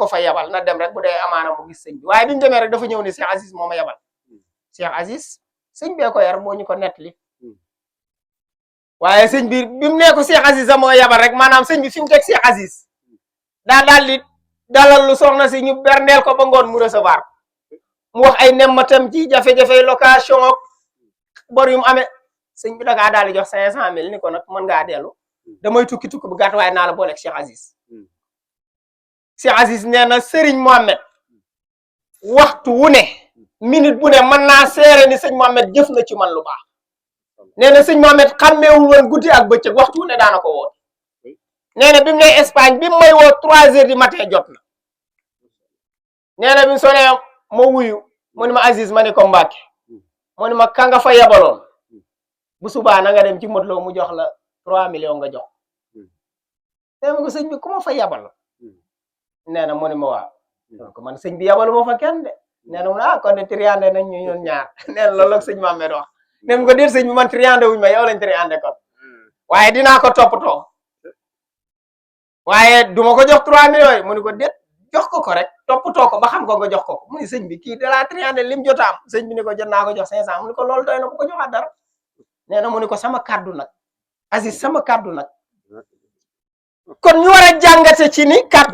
ko fa yabal na dem rek bu dee amaana mu gis sëñ bi waaye bi ñu demee rek dafa ñëw ne Cheikh Aziz moo ma yabal Cheikh Aziz sëñ bee ko yar moo ñu ko nettali waaye sëñ bi bi mu nee ko Cheikh Aziz moo yabal rek maanaam sëñ bi fi mu teg Cheikh Aziz daal di dalal lu soxna si ñu berndeel ko ba ngoon mu recevoir mu wax ay nemmatam ci jafe-jafe location ak bor yu mu amee sëñ bi dangaa daal di jox 500 000 ni ko nag mën ngaa dellu damay tukki bu gàtt waaye naa la booleeg Cheikh Aziz Cheikh Aziz nee na Serigne Mohamed waxtu wu ne minute bu ne mën naa seere ni sëñ Mohamed jëf na ci man lu baax nee na sëñ Mohamed xàmmeewul woon guddi ak bëccëg waxtu wu ne daana ko woon nee na bi mu ne Espagne bi mu may woo 3 heures du matin jot na nee na bi mu sonee ma wuyu mu ni ma Aziz ma ni ko Mbàkke mu ni ma ka nga fa yebaloon bu subaa na nga dem ci Modou mu jox la 3 millions nga jox nee ma ko sëñ bi ku ma fa yebal nee na mu ni ma waaw donc man sëñ bi yebalu ma fa kenn de nee na mu ne kon de triandé nañ ñu ñun ñaar nee na loolu ak sëñ Mohamed wax nee ma ko déet sëñ bi man triandé wuñ ma yow lañ triandé kon waaye dinaa ko toppatoo waaye duma ko jox 3 millions yi mu ni ko déet jox ko rek toppatoo ko ba xam ko nga jox ko mu ni sëñ bi kii de la triandé lim jotaam sëñ bi ni ko jot naa ko jox 500 mu ni ko loolu doy na bu ko joxaat dara nee na mu ni ko sama kàddu nag Aziz sama kàddu nag kon ñu war a jàngate ci ni kàddu